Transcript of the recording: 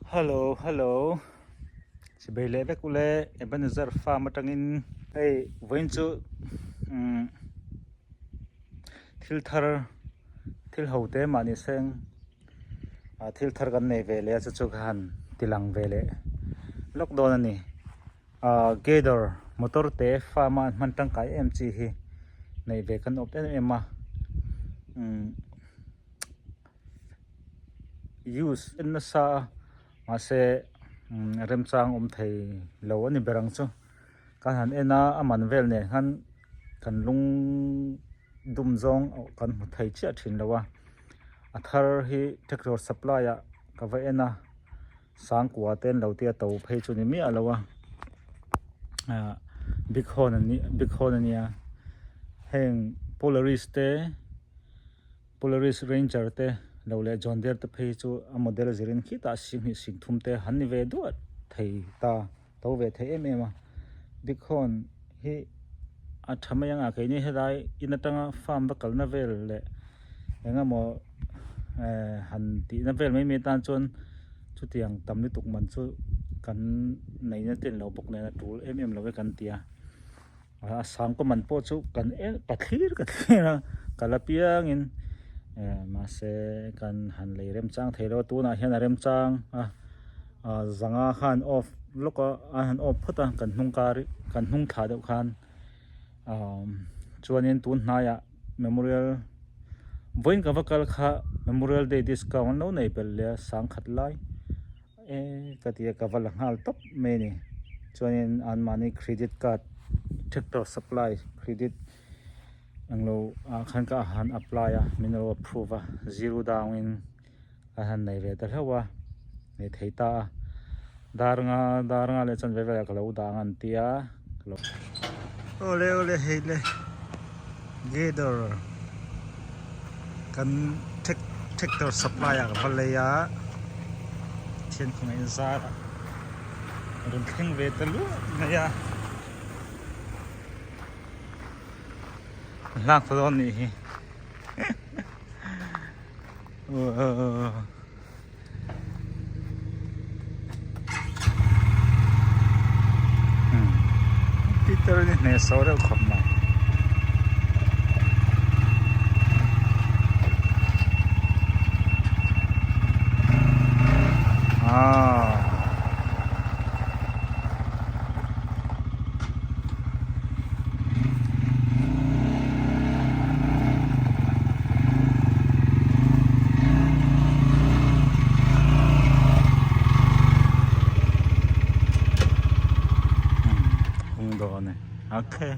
Hello hello chibei leh vek ule Ebenezer farm atangin hei vawiin chu umm thil thar thil ho te mahni seng ah thil thar kan nei ve leh a chu chu ka han ti lang ve leh lawk dawn a ni ah gather motor te farm a an hman tangkai em chi hi neih ve kan awp em em a umm. Use en nasa a mahse remchang awm thei lo a ni ber ang chu kan han en a a man vel nen khan kan lung dum zawng kan hmu thei chiah thin lo a a thar hi tractor supply ah ka va en a sangkua te an lo tia to phei chu ni miah lo a ah big horn an nih big horn a nia heng polaris te. Polaris Ranger te lo leh John Deere te phei chu a model zirin khitah singhnih singthum te han ni ve duah thei ta to ve thei em em a Bighorn hi a tha mai ang a keini helai in atanga farm va kalna vel leh eng emaw eh han tihna vel mai mai atan chuan chutiang tam lutuk man chu kan neihna te an lo bawk nen a tul em em lo e kan ti a. A sangkaw man pawh chu kan en ka thlir ka thlir a ka la piangin eh mahse kan han lei remchang thei lo a tunah hian a remchang a ah zanga khan off lawk a an han off phawt a kan hnung kar kan hnung thla deuh khan ah chuanin tun hnaiah memorial vawiin ka va kal kha memorial day discount an lo nei belh leh a sangkhat lai. E ka ti a ka va la nghal tawp mai a ni chuanin anmahni credit card tractor supply credit englo ah khan ka han apply a min lo approve a zero down in ka han nei ve ta hlauh a nei thei ta a dar nga dar nga leh chuan ve velah ka lo dah ang an ti a Awle awle hei le gather kan tractor supply ah ka va lei a thian khawngaih in zar ah rawn thleng ve ta luah mai a a hlak ta dawn nih hi aww. Peter hi hneh saw reuh khawp mai. Aaa. Hung dawn e okay.